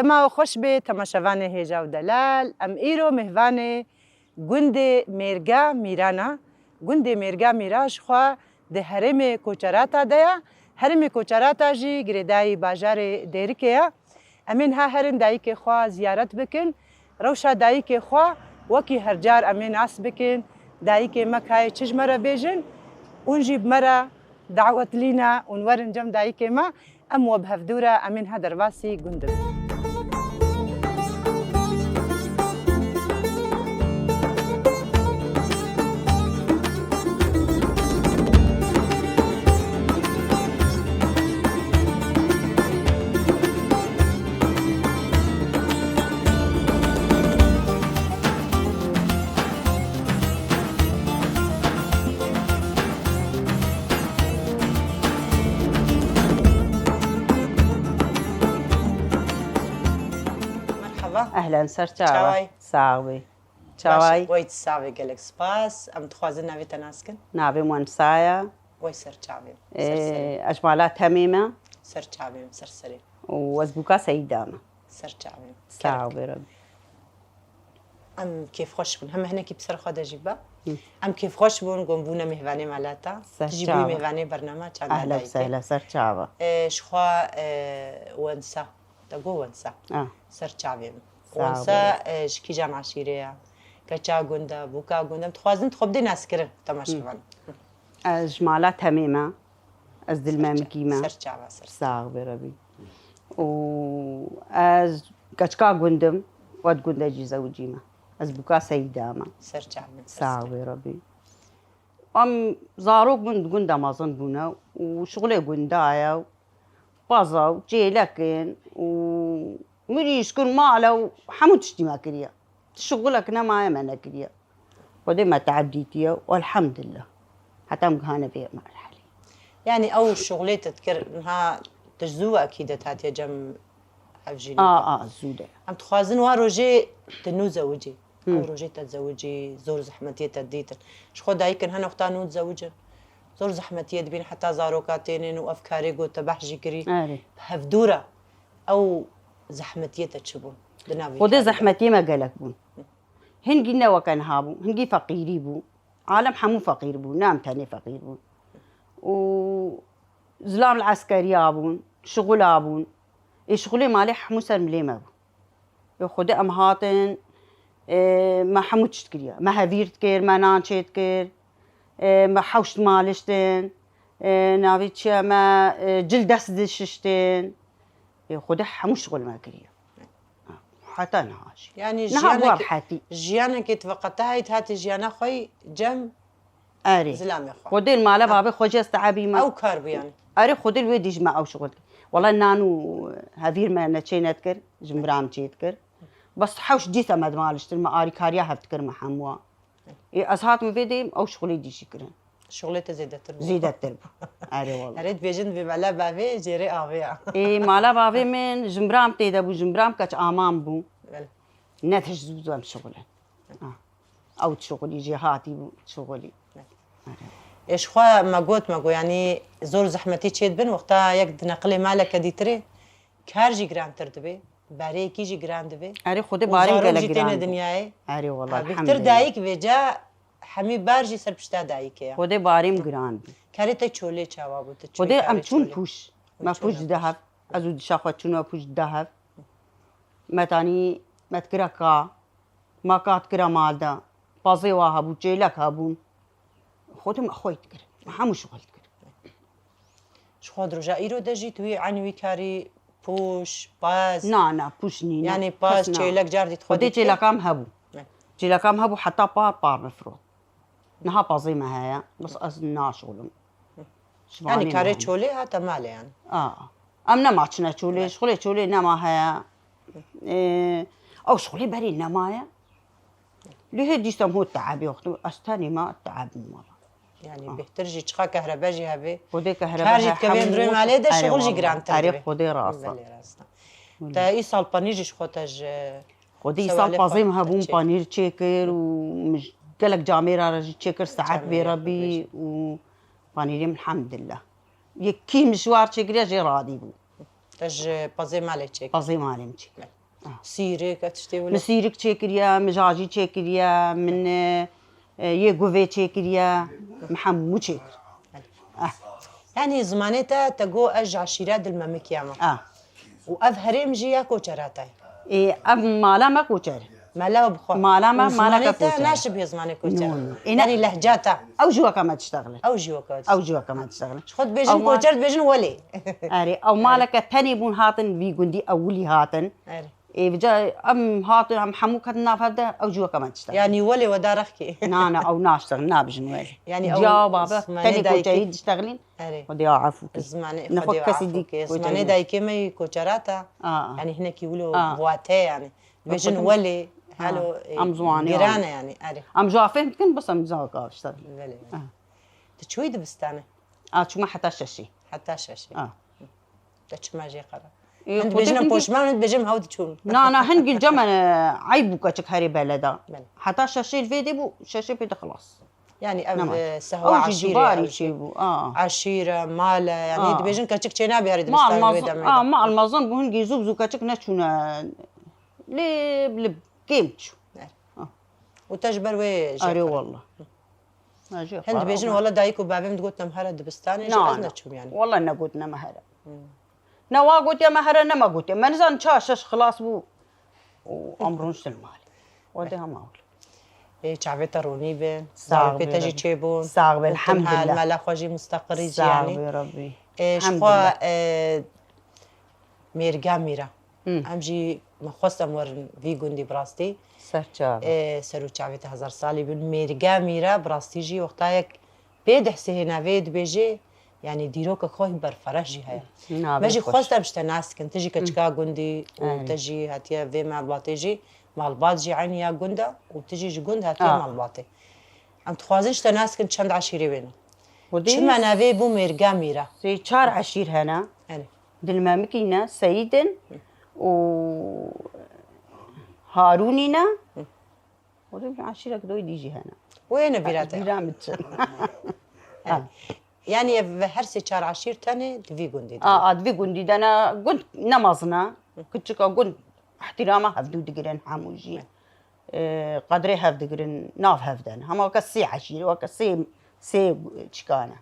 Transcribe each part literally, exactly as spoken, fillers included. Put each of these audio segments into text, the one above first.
Dema we xweş bê temaşevanê Hêja û Delal. Em îro mêvanê gundê Mêrga Mîran a. Gundê Mêrga Mîra ji xwe di herêmê Koçerata de ye. Herêmê Koçerata jî girêdayî bajarê Dêrikê ye. Em ê niha herin dayikê xwe ziyaret bikin. Rewşa dayikê xwe wekî her car em ê nas bikin. Dayikê me kayê çi ji me re bêjin? Hûn jî bi me re dawetlî ne, hûn werin cem dayikê me. Em we bi hevdû re, em ê niha derbasî gund bibin. Merhaba. Ehlen, ser çava. Çaway. Sax bî. Çaway. Baş, wey tu savê, gelek spas. Em dixwazin navê te nas kin? Navê min Wensa ye. Wey ser çavê. Ser serê. Ee, ez ji mala Temê me. Ser çavê, ser serê. Û ez bûka Seyda me. Ser çavê. Sax bê Rebî. Em kêfxweş bûn. Heme hinekî bi ser xwe de jî be. Hı. Em kêfxweş bûn, ku em bûne mêvanê mala te. Ser çava. Tu jî bûyî mêvanê bernama Çanda Dayikê. Ehla sehla, ser çava. Ee, ji xwe, ee, Wensa. Te got Wensa. Ah. Ser çavê min. Sax bî. Wensa, e, ji kîjan eşîrê ye? Keça gund e, bûka gund e? Em dixwazin tu xwe bidê naskirin temaşevan. Hı. Ez ji mala Temê me. Ez Dilmemikî me. Ser çava, ser. Sax bê Rebî. Û ez keçika gund im, we di gundê jî zewicî me. Ez bûka Seyda me. Ser çavê min, ser serê. Sax bê Rebî. Em zarok bûn, di gunda mezin bûne û şixulê gunda ye û paza û çêlek in û mirîşk in, mala û hemû tiştî me kiriye. Şixulek nemaye me nekiriye. Xwedê me teeb dîtiye û elhemdulillah. Heta em gihane vê merhelê. Yanî ew şixulê te dikir, niha tu ji zû ve ekî de hatiye cem ev jî. A, a, zû de. Em dixwazin wa rojê tu nû zewicî. Hı. Ew rojê te zewicî, zor zehmetiyê te dîtin. Ji xwe dayikin hene wexta nû dizewicin. Zor zehmetiyê dibîn, heta zaroka tênin û ev karê got te behs jî kirî. Erê. Bi hevdû re ew zehmetiyê te çi bûn? Di nav vî karê de. Xwedê zehmetiyê me gelek bûn. Hingî ne weke niha bû, hingî feqîrî bû. Alem hemû feqîr bû, ne em tenê feqîr bûn. Û zilam li eskeriya bûn, şixula bûn. Ê şixulê malê hemû ser milê me bû. Ê Xwedê em hatin, ê, me hemû tişt kiriye. Me hevîr dikir, me nan çê dikir, ê, me hewş dimaliştin, ê, navê çi ye, me, ê, cil dest dişiştin. Ê Xwedê hemû şixul me kiriye. Heta niha jî. Yanî niha jiyanekê, rehetî. Jiyanekê tu veqetahayî, tu hatî jiyana xwe yî cem Erê. Zilamê xwe. Xwedê li mala bavê xwe jî ez teebî me. Ew kar bû yanî. Erê, Xwedê li wê dî ji me ew şixul dikir. Wela nan û hevîr me neçê nedikir, ji min bira min çê dikir. Bes hewş dîsa me dimaliştir, me arîkariya hev dikir me hemûa. Ê, ez hatim vê dê, ew şixulê dî jî kirin. Şixulê te zêdetir bû. Zêdetir bû. Erê wela. Erê dibêjin vê mala bavê jêrê avê ya. Ê, mala bavê min, ji min bira min tê de bû, ji min bira min keç aman bû. Belê. Ne tişt zû zû em şixulin. Ah. Ew dişixulî, jêhatî bû, dişixulî. Ê, ji xwe me got, me got, yanî zor zehmetî çê dibin, wexta yek dineqilê maleke dîtirê, kar jî girantir dibe, berêkî jî giran dibe. Erê, Xwedê û barê min zarok gelek jî têne giran bû dinyayê. Erê, wela, elhemdulillah. Bêhtir dayik vêca hemî bar jî ser pişta dayikê ye. Xwedê barê min giran bû. Karê te çolê çawa bû? Tu çi Xwedê karê em çûn çolê? Pûş. Me pûş dide hev. Ez û dişa xwe çûne pûş dide hev. Me tanî, me dikira ka. Ma kat kira mal de, pazê wa hebû, çêlek hebûn. Xwedê me xwey dikir. Me hemû şixul dikir. Ji xwe di roja îro de jî tu wî eynî wî karî pûş, paz. Na, na, pûş nîne. Yanî paz, kes na. Çêlek car dît xwe Xwedê dît. Çêleka min hebû. Ne. Çêleka min hebû heta par, par min firot. Niha pazê me heye. Bes ez naşixulim. Ji Yanî vanê karê me hene. Çolê hate malê yanî. A. Em nema çine çolê, Evet. Şixulê çolê nema heye. Ê, ew şixulê berê nemaye. Lê hê dîsa em hot teebê wextî ez tenê me teebim wela. Yanî Ah. Bêhtir jî çiqa kehrebe jî hebe. Xwedê kehrebe Kar jî he, dikeve hemû durê malê de erê şixul jî wela. Girantir Erê dibe. Xwedê rast. Belê rast. Wela. Te îsal panîr jî ji xwe te ji Xwedê îsal sewalê pazê xwe min hebû te min çê. Panîr çêkir û min ji gelek camêra re jî çêkir saet Camêra vê re bî xwe jî. Û panîrê min hemdillah. Yekî min ji war çêkiriye jê radî bû. Te ji pezê malê çêkir. Pezê malê min çêkir. Sîrik, e tiştê wilo. Min sîrik çêkiriye, min jajî çêkiriye, min e, e, yê guvê çêkiriye, min hemû çêkir. Yanî zimanê te, te got ez ji eşîra Dilmemikî ya me. Ah. Û ev herêm jî ya koçera te ye. Ê, ev mala me koçer. Mala we bi xwe. Mala me, Û mala zimanê ke koçer. Naşibî zimanê koçer. No, no. Ê, ne- Yanî lehca te. Ew ji weke me diştexile. Ew jî weke. Ew ji weke me diştexile. Xwe dibêjin koçer dibêjin welê. Erê, ew maleke tenê bûn hatin vî gundî ewilî hatin. Erê. Ê, vêca em hatin, em hemû ketin nav hev de, ew ji weke me diştexile. Yanî welê we da rexkê. Na, na, ew naştexin, nabijin welê. Yanî ew Ciya babe, zimanê tenê dayikê. Koçerî diştexilîn. Erê. Xwedê ya efû kir. Zimanê Nexwe Xwedê kesî afû dî kê. Koçerî Zimanê diştexilîn. Dayikê me yî koçera te. Aa. Yanî hinekî wilo Aa. vate yanî. Dibêjin Xwedê- welê, Aa. helo, e, Em ziwanê giran yanî. e yanî. Erê. Em ji afê dikin, bes em zaka işte. Belê. Ah. Tu çûyî dibistane? A, çûme heta şeşê. Heta şeşê. Ah. Te çima jê qera? Ê, Hin Xwedê dibêjin em hingî- poşman, hin dibêjin em hew diçûn. Na, na, hingî cem e, eyb bû keçik herê beleda. Belê. Heta şeşê li vê dê bû, şeşê pê de xilas. Yanî ev Nema. e, sehwa Ew jî eşîrê cubarî ew jî. çê bû. A. Eşîre, male, yanî Aa. dibêjin keçik çênabe herî Mal dibistan wê mazin, demê a, de. mal mazin bû, hingî zû bi zû keçik neçûne. Lê, lê kêm çû. Û te ji ber wê jê Erê qera. Wallah. Na, jê Hin qera dibêjin ma. Wala dayik û bavê min digot em here dibistane jî Na, ez na. Neçûm yanî. Wallah negotine me here. Ne wa gotiye me here, ne me gotiye. Me nizanin ça şeş xilas bû. Û em rûniştin malê. Wede hema wilo. Ê, çavê te ronî bin. Sax Zarokê be, te jî Rebî. çêbûn. Sax be, Û tu niha elhamdulillah. mela xwe jî mustaqirî jî Sax yanî. be Rebî. Ê, ji xwe, Elhamdulillah. e, mêrga mîra. Hı. Em jî me xwest em werin vî gundî bi rastî. Ser çava. Ê, ser û çavê te hezar salî bin. Mêrga mîra bi rastî jî wexta yek pê dehsê hêna vê dibêjê, yanî dîrokek xwe berfereh jî heye. Navê Me jî xweş. Xwest em ji te nas kin. Tu jî keçika gundî û Aynen. Te jî hatiye vê malbatê jî. Malbat jî eynî ya gund e û tu jî ji gund hatiye Ah. malbatê. Em dixwazin ji te nas kin çend eşîrê wê ne. Xwedê Çima navê bû mêrga mîra? Sê çar eşîr hene. Erê. Dilmemikî ne, Seyîd in û Harûnî ne. Xwedê bir eşîrek doy dî jî hene. Wê ne bîra te. Bîra min çi. Yanî ev her sê çar eşîr tenê di vî gundî de. A, a, di vî gundî de ne, gund ne mezin e. Kiçika gund ihtirama hevdû digirin hemû jî. Ee, qedrê hev digirin, nav hev den. Hema weke sê eşîr, weke sê, sê çikane.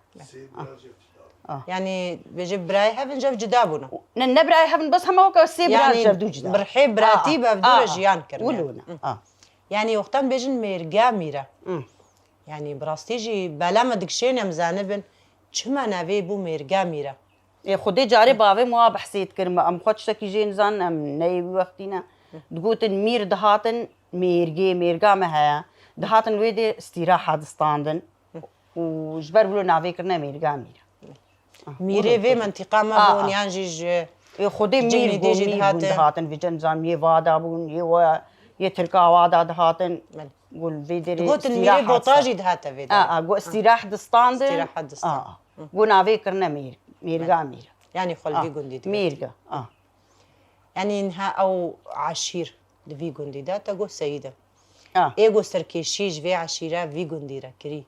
Yanî bêje birayê hev in ji hev cuda bûne. Ne, ne birayê hev in, bes hema weke sê birayê Yanî ji hev dû cuda. bi rihê biratî A, bi hev dû a, re jiyan kirine. Wilo ne. A. Yanî wextan bêjin mêrga mîre. Hı. Yanî bi rastî jî bela me dikişên em zanibin çima navê bû mêrga mîre. Ê, Xwedê carê bavê min wa behsê dikir, me em xwe tiştekî jê nizanin, em neyê wî wextî ne. Digotin mîr dihatin mêrgê, mêrga me heye. Dihatin wê dê îstîraha distandin. Û ji ber wilo navê kirine mêrga mîre. Mîrê vê mentîqa me A, bûn a. yan jî ji Ê, Xwedê Cemê mîr dê bû, jî mîr bûn dihatin. Dihatin, vêca nizam yê vada bûn, yê we, yê Tirka vada dihatin. Belê. Gul vê derê Digotin îstîraha mîrê bota distandin. Jî dihate vê A, de. a, got îstîrah distandin. Îstîraha distandin. A, a. Got navê kirine mêr, mêrga mîr. Yanî xwe li A, vî gundî dike. Mêrga. A. Yanî niha ew eşîr di vî gundî de te got seyîd e. A. Ê got serkêşî ji vê eşîre vî gundî re kirî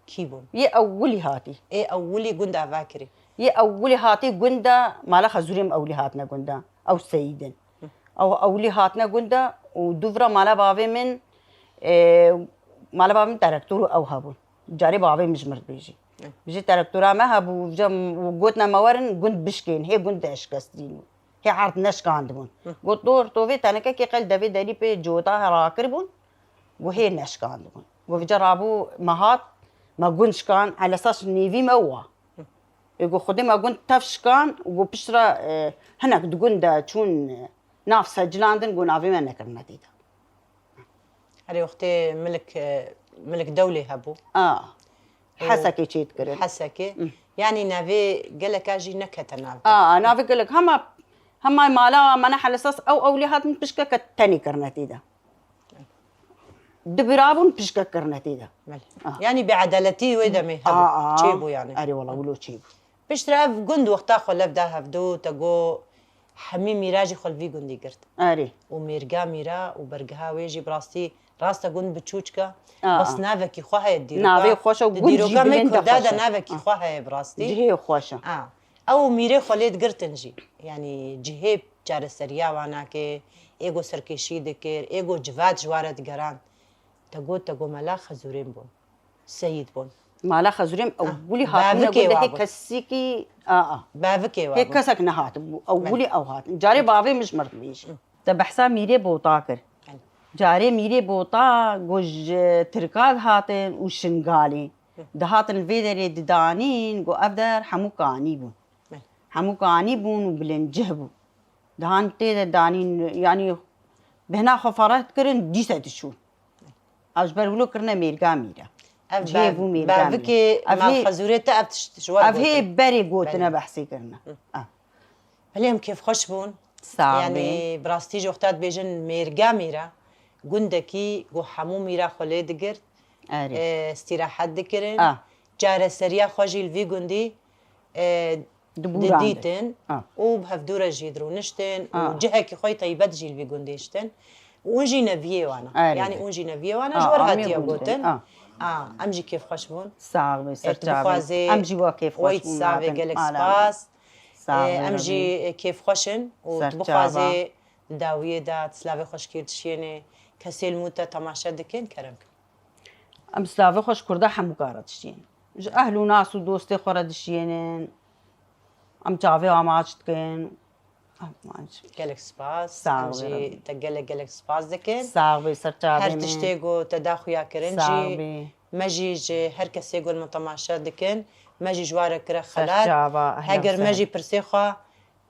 kî bûn? Yê ewilî hatî. Ê ewilî gund ava kirî. Yê ewilî hatî gunda mala Xezûrê min ewilî hatine gunda. Ew seyîd in. Ew ewilî hatine gunda û dûvra mala bavê min, e, mala bavê min terektor û ew hebûn. Carê bavê min ji mir dibêjî. Bijî terektora me hebû, vêca m-, gotine me werin gund bişkên, hê gund de şikestîn bûn. Hê erd neşkandibûn. Got dor tovê tenekekê qel devê derî pê cota rakiribûn. Got hê neşkandibûn. Got vêca rabû me hat, me gund şkan, elesas nêvî me wa. Ê got Xwedê me gund tev şikan û got piştre, e, hinek di gund de çûn, e, nav secilandin, got navê me nekirine tê de. Herê wextê milik, e, milik dewlê hebû. A. Hesekê çê dikirin. Hesekê. Yanî navê geleka jî nekete nav de. A, a, navê gelek hema, hema mala me ne helesas ew ewlî hatin pişkeke tenê kirine tê de. Di bira bûn pişkek kirine tê de. Belê. Ah. Yanî bêedaletî wê demê hebû. Ah, ah. Çêbû yanî. Erê wala wilo çêbû. Piştre ev gund wexta xwe lev da hevdu te got hemî mîra jî xwe li vî gundî girt. Erê. Û mêrga mîra û bergiha wê jî bi rastî rast e gund biçûçik e. Ah, bes ah. Navekî xwe heye dîroka. Navê xweş e, di gund jî dîroka me bilind e, kurda de xweş e. Navekî ah. Xwe heye bi rastî. Cihê xweş e. Ah. Ew mîrê xwe lê digirtin jî. Yanî cihê çareseriya wana ke ê go serkêşî dikir, ê go civat ji wa re digerand. Te got, te got mela Xezûrên bûn. Seyîd bûn. Mala Xezûrên ewilî hatine bavike gundê wa hê bûn. Kesikî, a, a. Bavikê wa bûn. Hê kesek nehatibû. Ewilî ew hatin. Carê bavê min ji mir dibêjî. Te behsa mîrê Bota kir. Belê. Carê mîrê Bota go ji Tirka dihatin û Şingalê. Dihatin li vê derê didanîn, go ev der hemû kanî bûn. Belê. Hemû kanî bûn û bilincih bûn. Dihan tê de danîn, yanî bihna xwe fereh dikirin, dîse diçûn. Ev ji ber wilo kirine mêrga mîre. Ev cihê bû mêrga mîre. Ev hê, ev hê berê gotine behsê kirine. Ev. Belê em kêfxweş bûn. Sax bî. Yanî bi rastî ji wexta dibêjin mêrga mîre, gundekî ku hemû mîra xwe lê digirt, Erê. e, îstîrahet dikirin. A. Çareseriya xwe jî li vî gundî, e, Dibûrandin. Didîtin A. û bi hevdû re jî dirûniştin û A. cihekî xwe yî teybet jî li vî gundî ştin. Û hûn jî neviyê wan e. Erê. Yanî hûn jî neviyê wan e, A, ji we re hatiye gotin. A. A, em jî kêfxweş bûn. Sax bî, e, ser çavê. Em jî we kêfxweş bûn, gelek spas. Sax bî, Em jî kêfxweş in û tu bixwazê di dawiyê de tu silavê xweşkî dişiyênê, kesê li mû te temaşe dikin, kerem kin. Em silavê xwe ji Kurda hemûka re dişiyên. Ji ehl û nas û dostê xwe re dişiyênin. Em çavê amaç dikin. Amaç. Gelek spas. Sax Em bî, jî Rebî. te gelek gelek spas dikin. Sax bî, ser çavê Her min. tiştê ku te da xuya kirin Sax jî. bî. Me jî ji her kesê ku li me temaşe dikin. Me jî ji wa re kire Ser xelat. çava, ehlen Heger me sehlen. jî pirsê xwe,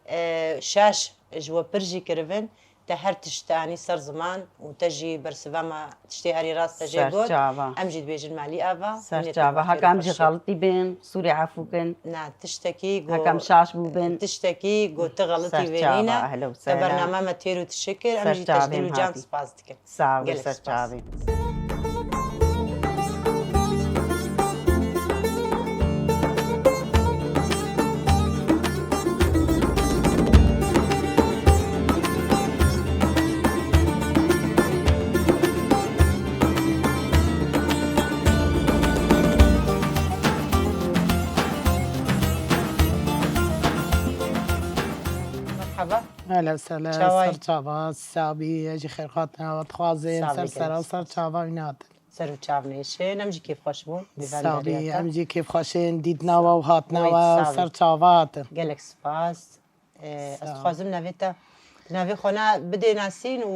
e, şaş ji we pir jî kiribin. Te her tişt te anî ser ziman û te jî bersiva me tiştê herî rast te jê Ser got. çava. Em jî dibêjin malî ava. Ser Hûn ê çava. pir Haka em jî xelatî bin, Sûrê efû kin. Na, tiştekî got, Haka em şaş bûbin. tiştekî got tu xelatî Ser vênîne. çava, ehlen Te sehlen. bername me têr û tişik kir. Em Ser jî te ji çavê dil û can hatî. spas dikin. Sax bî, Gelek ser spas. çavê. Merhaba. Hele sele, Çaway. ser çava, sabî, ez jî xêrxatina we dixwazin, Sabî ser sera, gelin. ser çava wî natin. Ser û çav nêşin, em jî kêfxweş bûn. Sabî, em jî kêfxweşin, dîtina we û hatina we, ser çava hatin. Gelek spas. Ee, ez Sağ ol. dixwazim navê te, navê xwe na bidê nasîn û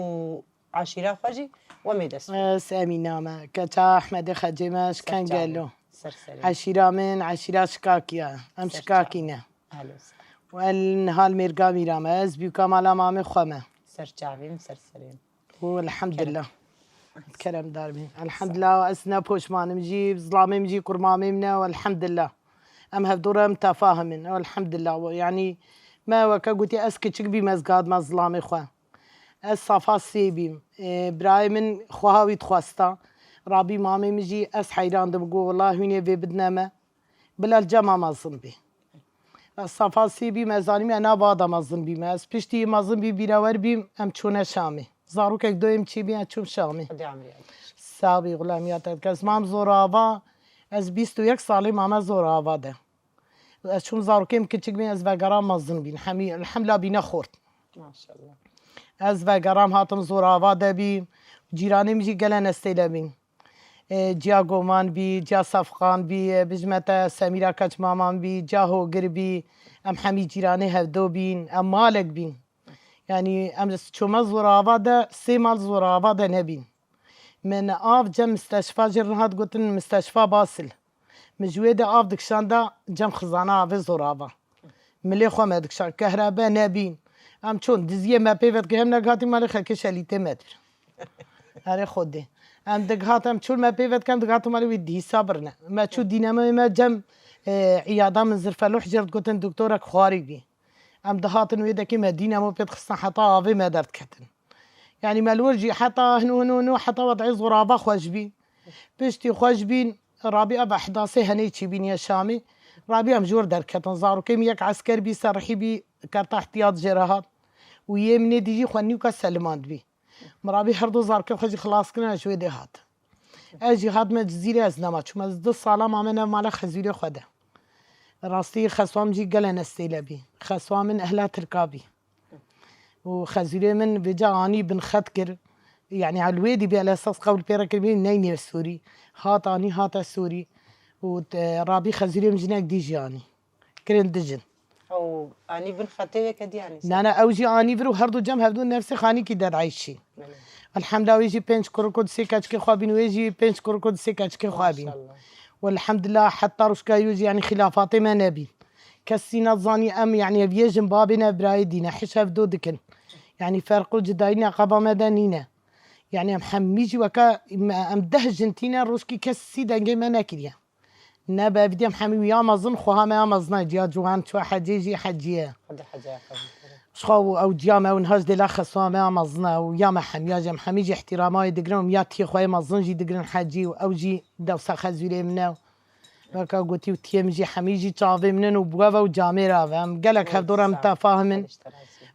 aşîra xwe jî we mê dest xwe. Ez Emîna me, keça Ehmedê Xecê me, ji Kengelo. Ser serê. Eşîra min, eşîra Şikakî ye. Em Ser Şikakî çav. ne. Hello, ser. Û el nihal mêrga mîra me, ez bîka mala mamê xwe me. Ser çavê min, ser serê min. Û elhamdulillah. Kerem. Keremdar bin. Elhamdulillah, ez ne poşmanim jî, zilamê min jî, kurmamê min e, û elhamdulillah. Em hevdû re em tefahim in, û elhamdulillah. Yanî me weke gotî ez kiçik bîm, ez gihadime zilamê xwe. Ez safa sê bîm. Ê, birayê min xweha wî dixwesta. Rabî mamê min jî ez heyran dibim, got, wela hûn ê vê bidine me. Bila li cema mezin bî. Ez safa sê bîm, ez zanîm, ez nav a de mezin bîm. Ez piştî mezin bîm, bîrewer bîm, em çûne Şamê. Zarokek doyê min çêbî, em çûm Şamê. Xwedê emrê te. Sax bî, xulamiya te dike. Ez mam Zorava, ez bîst û yek salî mame Zorava de. Ez çûm zarokê min kiçik bîn, ez vegeram mezin bîn. Hemî, elhamdulillah bîne xort. Maşallah. Ez vegeram hatim Zorava de bîm. Cîranê min jî gele nestêle bîn. E, Ciya Goman bî, Ciya Sefqan bî, e, bijme te Semîra Keçmaman bî, Ciya Hogir bî. Em hemî cîranê hevdo bîn, em malek bîn. Yanî em çûme Zorava de, sê mal Zorava de nebîn. Min av cem misteşfa jê re hat gotin misteşfa Basil. Min ji wê de av dikişanda cem xizana avê Zorava. Milê xwe me dikişand, kehrebe nebîn. Em çûn, diziyê me pê ve dikin, hem negihatî malê xelkê şelîtê me dibir. Erê Xwedê. Em digihat, em çûn me pê ve dikin, em digihat malê wî dîsa birine. Me çû dînemayê me cem, e, îyada min zirfeluh jê re digotin doktorek xwarî bî. Em dihatin wê dekê me dînemo pê dixistin heta avê me derdiketin. Yanî me li wir jî heta hino, hino, hino, heta wed'ê Zorava xweş bî. Piştî xweş bîn, rabî ev ehdasê henê çî bîn yê Şamî. Rabî em ji wir derketin. Zarokê min yek esker bî, serhî bî, kerta ihtiyat jê re hat. Û yê min ê dî jî xwe nîwka selimand bî. Min rabî her du zarokê xwe jî xilas kirin, ez ji wê dê hat. Ez jî hatime Cizîrê, ez nema çûm. Ez du sala mame nav mala xezûrê xwe de. Rastî xeswa min jî gele nestêle bî. Xeswa min ehla Tirka bî. Û xezûrê min vêca anî bin xet kir. Yanî li wê dî bî el esas qewl pê re kiribî neynê Sûrî. Hat anî hate Sûrî. Û te rabî xezûrê min jinek dî jî anî. Kirin dijin. Ew anî bin xetê wê kedî anî ser? Na, na, ew jî anî vir û her du cem hevdu nefsê xanîkî dereyşî. Belê. Elhamdulillah, wê jî pênc kurik û du sê keçikê xwe bîn, wê jî pênc kurik û du sê keçikê xwe bîn. Maşallah. Welhamdulillah, heta rojka yû jî, yanî xîlafatê me nebîn. Kesî nezanî em, yanî ev yê jin babê ne, birayê dî ne, hiş hevdu dikin. Yanî ferq û cudayî neqeba me de nîne. Yanî em hemî jî weke me, em deh jin tîne, rojkî kesî dengê me nekiriye. Ne be, evdî em hemî ya mezin, xweha me ya mezin e, ciya ciwan çû hecê jî hecî ye. Xwedê hecê ya qebûl kere. Ji xwe û ew ciya me û niha ji dêla xeswa me ya mezin e û ya me hemiya jî, em hemî jî îhtîrama wê digirin û ya tiyê xwe yê mezin jî digirin hecî û ew jî dewsa xezûrê min e û weke gotî û tiyê min jî hemî jî çavê min in û bi we ve û camêra ve. Em gelek hevdor em tefahimin.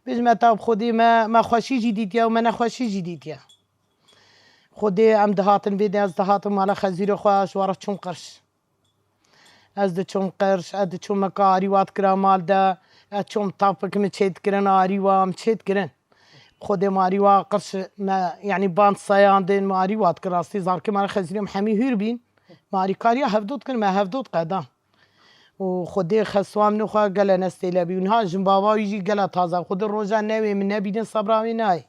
Bêjim me te bi Xwedê me, me xweşî jî dîtiye û me nexweşî jî dîtiye. Xwedê em dihatin vê de, ez dihatim mala xezûrê xwe, ji we re çûm qirş. Ez diçûm qirş, ez diçûm me ka arî wa dikira mal de, ez çûm tapik min çê dikirin, arî wa min çê dikirin. Xwedê me arî wa qirş me, yanî band seyandin, me arî wa dikir, rastî zarokê me re xezûrê min hemî hûr bîn. Me arîkariya hevdû dikin, me hevdû diqedan. Û Xwedê xeswa min û xwe gele nestêle bî. Û niha jin bava wî jî gela taze. Xwedê roja newê min nebînin sebra wê nayê.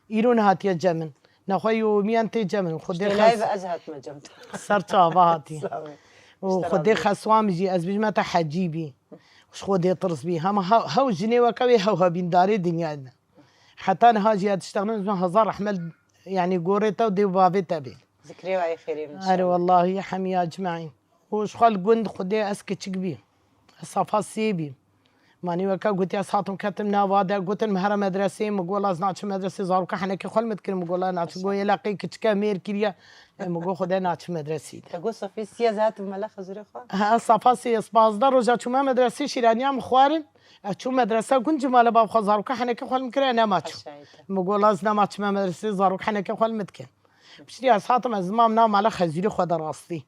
Îro nehatiye cem min. Nexwe yomiyan tê cem min. Xwedê Ji Leyla xes- ve ez hatime cem te. Ser çava hatiye. Sağ ol. Û Xwedê xeswa min jî ez bijme te hecî bî. Ji Xwedê tirs bî. Hema hew, hew jinê weke wê hew hebîndarê dinyayê de. Heta niha jî ez diştexnim, ez hezar rehmet, yanî gorê te û dê û bavê te bê. Zikrê we ê xêrê min. Erê wellahî hemiya ecmaîn. Û ji xwe li gund Xwedê ez kiçik bî. Ez safa sê bî. Manî weke gotî ez hatim ketim nava de, gotin min here medresê, min got la ez naçim medresê, zaroka henekê xwe li min dikirin, min got la naçim, got yê leqê kiçike mêr kiriye. E, min got Xwedê naçim medresî de. Te got safê sê ez hatim mala xezûrê xwe? Ha, safa sê ez pazdeh roja çûme medresê, şîraniya min xwarin. Ez çûm medrese gund ji mala bav xwe, zaroka henekê xwe li min kire, nema çû. Aşağıda. Min got la ez nema çime medresê, zarok henekê xwe li min dikin. Piştî ez hatim ez mam nav mala xezûrê xwe de rastî.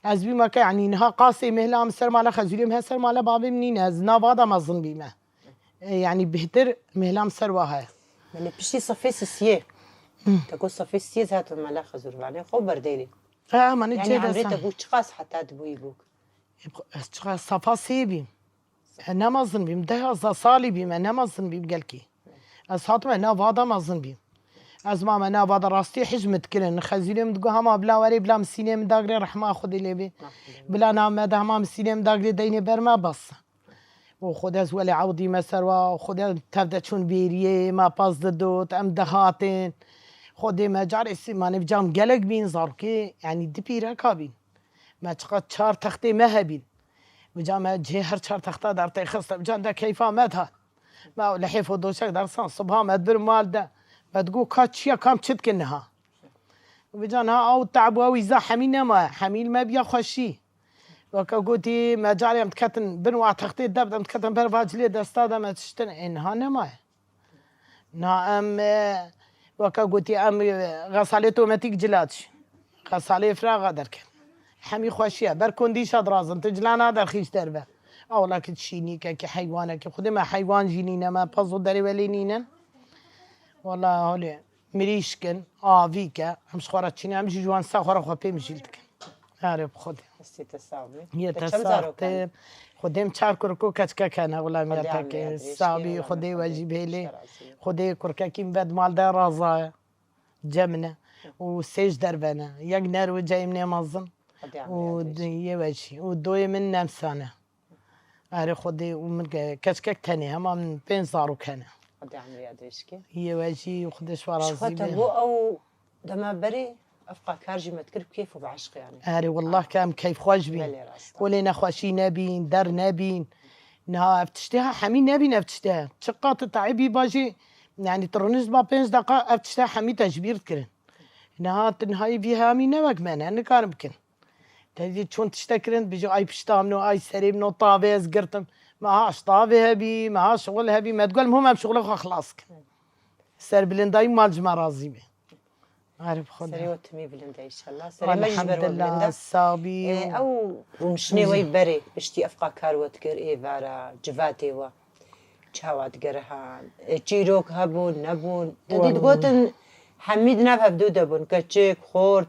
Ez bîm weke, yanî niha qasê mehla min ser mala xezûrê min he, ser mala bavê min nîne. Ez nava de mezin bîme. E, yanî bêhtir mehla min ser wa heye. Belê piştî safê sisiyê. Te got safê sisiyê ez hatim mala xezûrvanê xwe berdêrê. E, manî Yanî çê de emrê te sa- bû çiqas heta dibûyî bûk? E, ez çiqas safa sê bîm. E, ne mezin bîm, deh yazdeh salî bîm, e, ne mezin bîm gelkî. Ez hatime nava de mezin bîm. Ez mame nava de rastî hij min dikirin. Xezîrê min digot, hema bila werê, bila min sînê min dagirê, rehma Xwedê lê bê. Bila name de hema min sînê min dagirê, deynê ber me bes. Û Xwedê ez welê ewdî me ser wa, Xwedê tev de çûn bêriyê, me pas didot, em dihatin. Xwedê me carê sî, manê bi cam gelek bîn, zarokê, yanî di pîreka bîn. Me çiqa çar textê me hebîn. Vêca me cihê her çar texta der tê xiste. Vêca de keyfa me da. Me lihêf û doşek dersan, sibha me dibir mal de. Me digot ka çi ye, kam çi dikin niha? Vêca niha ew te'b û ew îza hemî nemaye. Hemî li me biya xweşî. Weke gotî, me carê em diketin bin wa textê deb, em diketin ber va cilê desta de me tiştin. Ê niha nemaye. Na em, e, weke gotî, em, e, xesalê tometîk cila diçin. Xesalê firaxa derken. Hemî xweşî ye. Ber kondîşa dirazin, tu cila naderxî ji derve. Ewlakî şînîkekî, heywanekî. Xwedê me heywan jî nîne, me pez û derê welê nînin. Wela holê mirîşk in, avîk e. Em ji xwe re çîne, em jî ji wan sa xwe re xwe pê mijîl dikin. Erê bi Xwedê. Destê te sax be. Yê te sax te. Xwedê em çar kurik û keçikek hene, wila miya te ke. Sax bî, Xwedê we jî bêlê. Xwedê kurkekî min ved mal de raza ye. Cem min e. Û sê ji derve ne. Yek ner û ceyê min ê mezin. Û yê we jî. Û doyê min nemsa ne. Erê Xwedê û min ke-, keçikek tenê, hema min pênc zarok hene. Xwedê emriya dirêj ke. Yê we jî Xwedê ji we razî be. Ji xwe te bû ew dema berê ev qakar jî me dikir bi keyf û bi eşq yanî. Erê, wallah ke em keyfxweş bîn. Belê rast e. Welê nexweşî nebîn, der nebîn. Niha ev tiştê ha hemî nebîn ev tiştê. Çiqa tu te'ibî ba jî, yanî tu rinişt ba pênc deqa ev tiştê hemî te ji bîr dikirin. Niha tu nihayî vî hemî ne wek me ne, nikarin bikin. Te dî çûn tiştek kirin, bijî ay pişta min o, ay serê min o, tavê ez girtim. Me ha ji tavê hebî, me ha şixul hebî, me digot, mihim em şixulê xwe xilas kin. Serbilindayî mal ji me razî be. Arif Xweda. Serê we timî bilind e înşallah. Serê me jî ji ber we bilind e. Elhamdulillah, sabî. Ew rûniştinê we yî berê, piştî ev qas kar we dikir, êvara, civatê we. Çawa digerihan? E, çîrok hebûn, nebûn? Te dî digotin hemî di nav hevdû de bûn. Keçik, xort,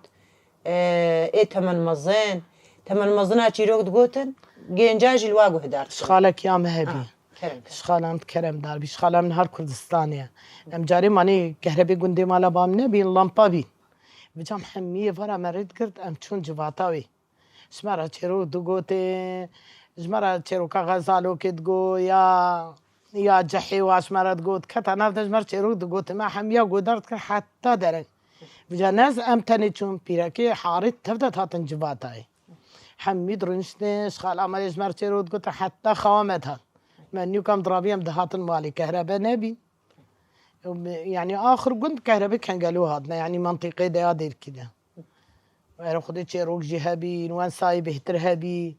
e, ê temenmezin. Temenmezina çîrok digotin, gênca jî li wa guhdar dikir. Ji xalek ya me hebî. Ah, kerem kir. Ji xalan keremdar bî. Ji xalan min her Kurdistanê ye. Em carê manê kehrebê gundê mala bam nebîn, lampa bîn. Vêca em hemî êvara me rê digirt, em çûn civata wê. Ji me re çêrok digotin, ji me re çêroka Xezalokê digot, ya, ya Cehê wa ji me re digot, keta nav de ji me re çêrok digotin. Me hemiya guhdar dikir heta dereng. Vêca ne ez em tenê çûn, pîrekê harî tev de dihatin civatayê. Hemî dirûniştin, ji xala me rê ji me re çêrok digotin, heta xewa me dihat. Me nûka em dirabî em dihatin malê, kehrebe nebî. Yanî axir gund kehrebê kengelo hatine, yanî mentiqê de ya Dêrkî de. Ere Xwedê çêrok jî hebî, wen sayê bêhtir hebî.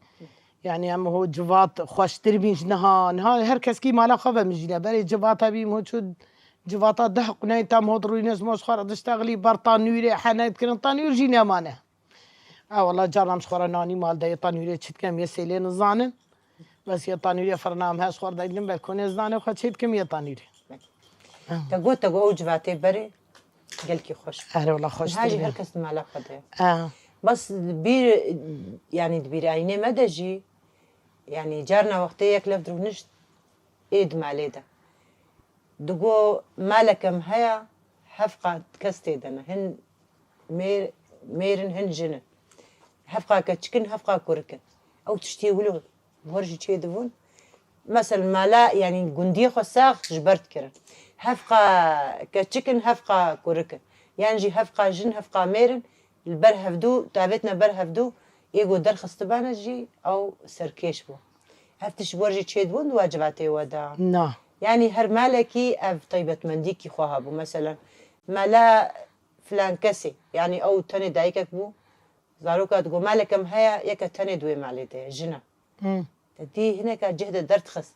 Yanî em ho civat xweştir bîn ji niha. Niha her keskî mala xwe vemijîne. Berê civat hebî, em ho çû civata deh quneyên tam ho dirûyne ji mo ji xwe re diştexilî ber tanûrê hene dikirin, tanûr jî nemane. E wela carna em ji xwe re nanî mal de yê tanûrê çi dikim yê sêlê nizanin. Bes yê tanûrê firna em her ji xwe re degilin, belkûnê zidanê xwe çê dikim yê tanûrê. Te got, te got ew civatê berê gelkî xweş. Erê wela xweş. Niha jî her kes di mala xwe de ye. Bes bîr, yanî di bîrayînê me de jî, yanî carna wextê yek lev dirûnişt ê di malê de. Digo maleke me heya, hevqa kes tê de ne. Hin mêr, mêr in, hin jin in. Hevqa keçik in, hevqa kurik in. Ew tiştiyê wilo Wer jî çêdibûn. Mesela mala, yanî gundiyê xwe sax ji ber dikirin. Hevqa keçik in, hevqa kurik in. Yan jî hevqa jin, hevqa mêr in, li ber hevdû, tavêtine ber hevdû, ê ku derxistibane jî ew serkêş bû. Ev tişt wer jî çêdibûn di wa civatê we de? Na. Yanî her malekî ev taybetmendîkî xwe hebû. Mesela mala filan kesê, yanî ew tenê dayikek bû, zaroka digot, maleke min heye, yeke tenê di wê malê de ye, jin e. Te dî hineka cih de derdixist.